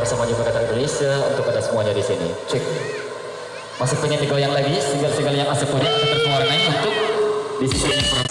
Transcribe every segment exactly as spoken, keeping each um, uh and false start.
Sama juga datang Indonesia untuk ada semuanya di sini. Cek. Masih pengen digoyang lagi, single-single yang asik punya akan terus warnai untuk di sisi ini.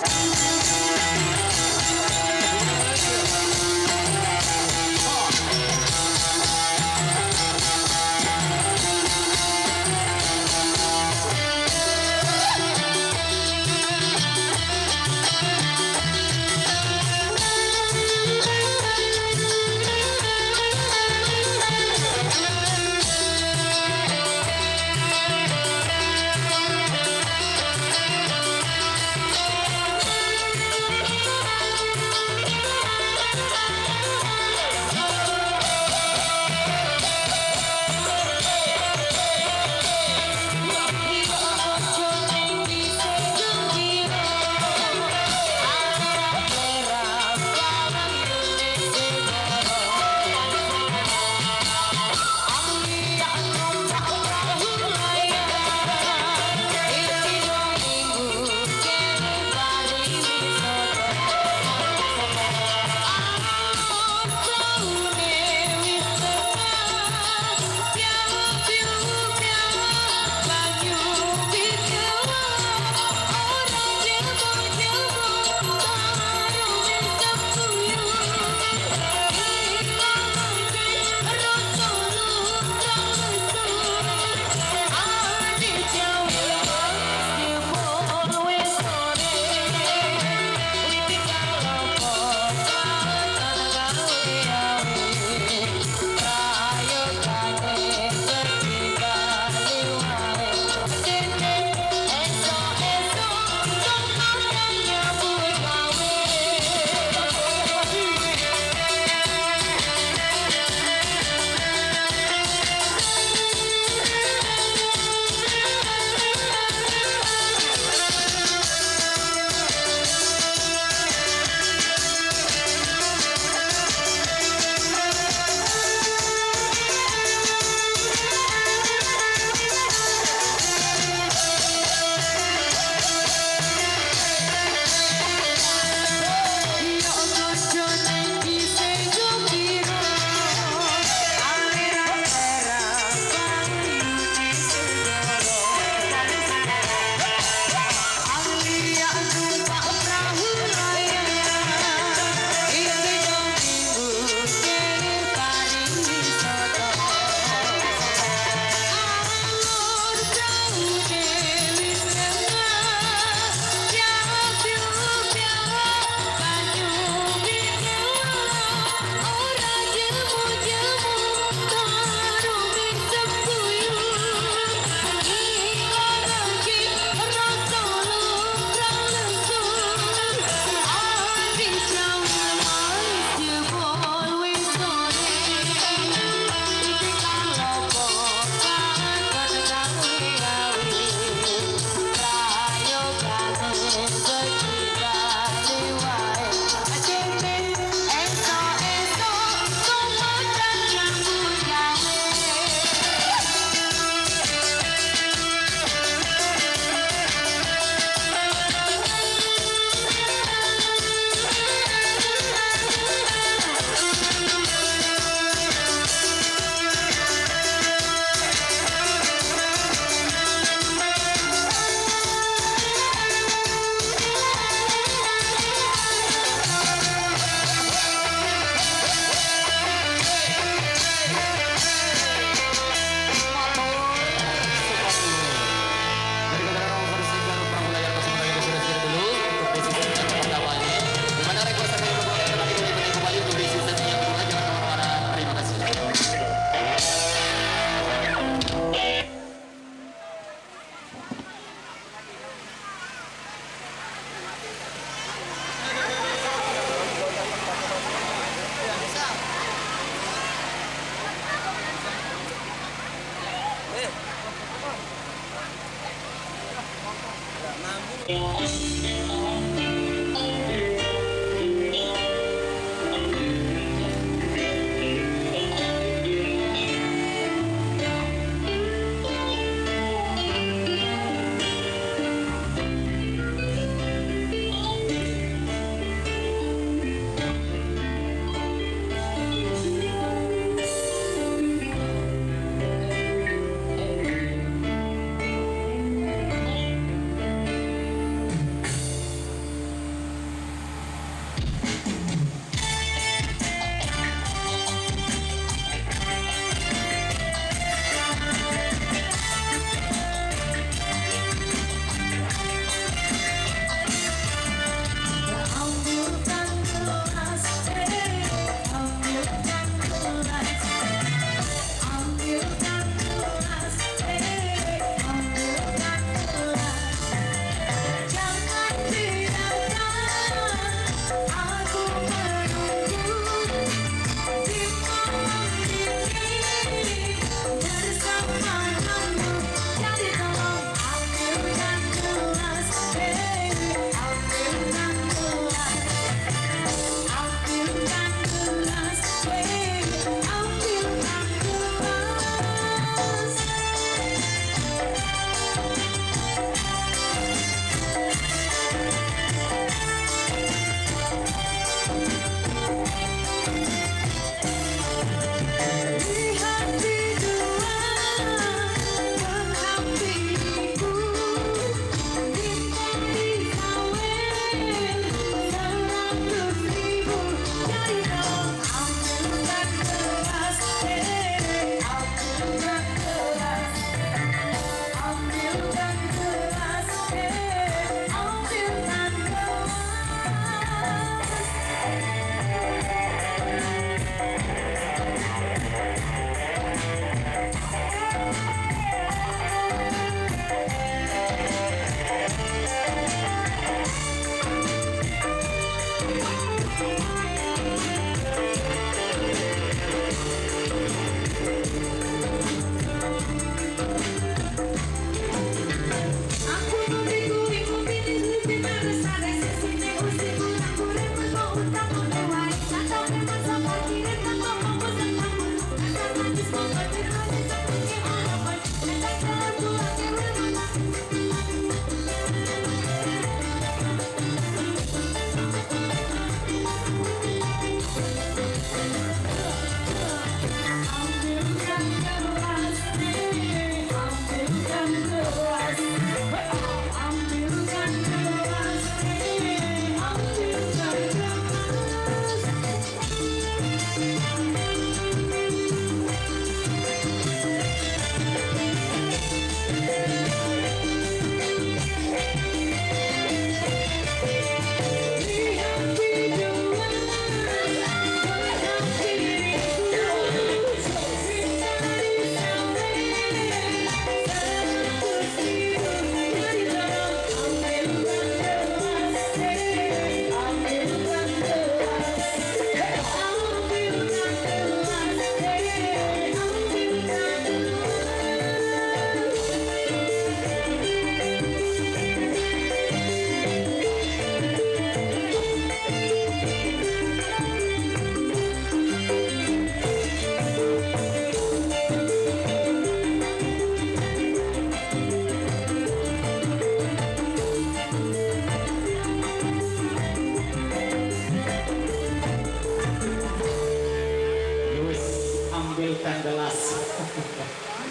Ambilkan gelas.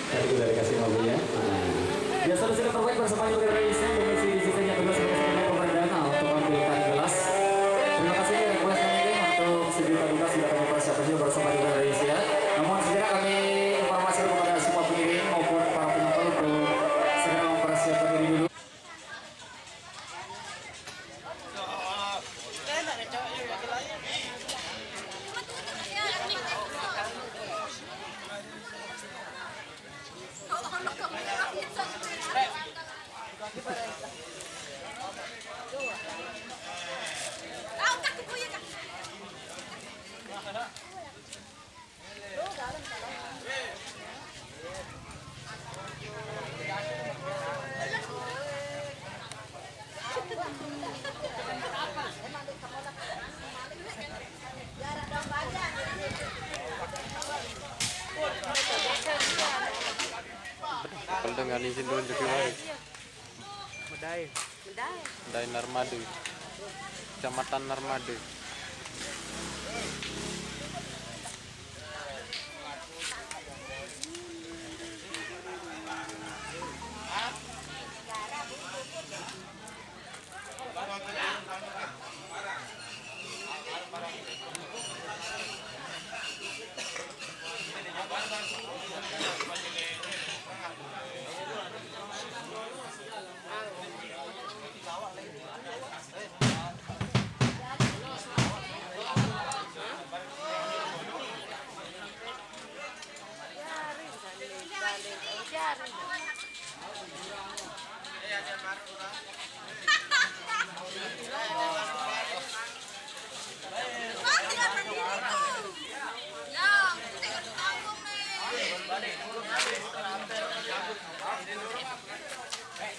Tadi udah dikasih mobilnya. Nah. Ya, saudara, kita terbaik bersama juga dari Sen, komisi di sisanya tugas bersama pemerintah untuk ambilkan gelas. Terima kasih ya, request ini untuk sejuta duka sudah kami persiapkan juga bersama juga dari Indonesia. Namun segera kami informasi kepada semua pengiring maupun para penonton untuk segera mempersiapkan diri dulu. Kalau dengan izin dulu juga. Medai. Medai. Medai Narmada. Kecamatan Narmada.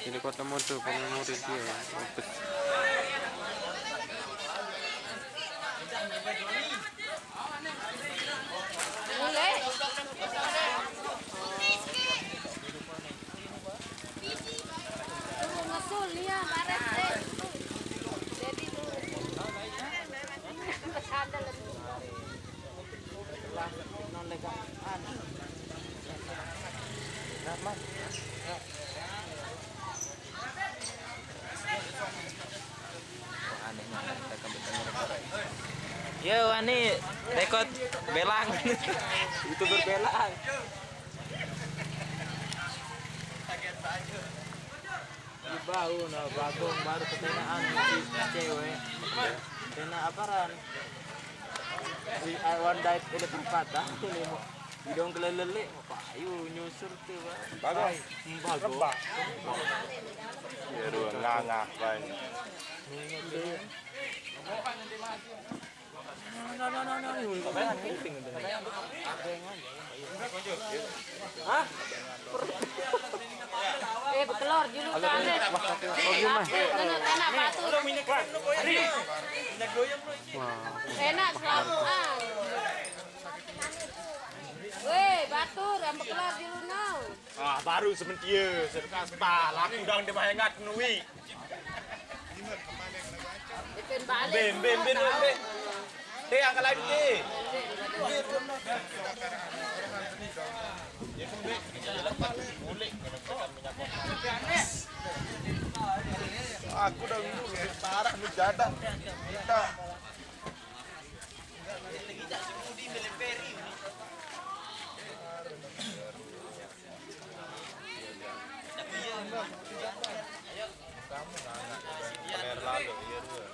Ini kota mode, pengemudi dia. Opet. Mulai. Tuh, ngesul, iya, baret, eh. Jadi tuh. Sandal lagi. Yo, ani rekod belang. Itu berbelang. Di bau, nah, bagong baru ketenaan si cewek. Kena aparan? Si awan dait ini perpatah ini mau. Bidong kelelele, mau payu nyusur tuh, Bang. Bagong. Hmm, bagong. Rebah. Ya, ruang ngangah, Bang. Ini tuh. Hah? Eh, betelor dulu kan. Oh, gimana? Enak, enak, batur. Wah. Enak, selalu, ah. Weh, batur, yang betelor dulu, no. Ah, baru sementia, serkas bah, laku dang dia mahengat nui. Bikin balik. Bim, bim, bim, bim, bim. Teh, angkat lagi, teh. Aku dah bingung ya, parah lu jadah. Kita. Kamu nggak anak udah keler lalu, iya dua.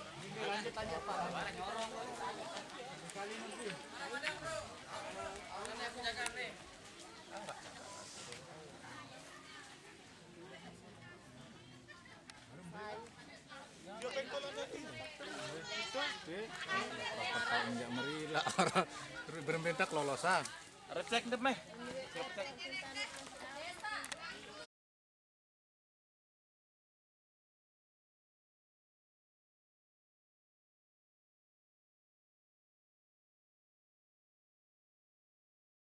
Injak merila orang berminta kelolosan. Recek deh meh. Recek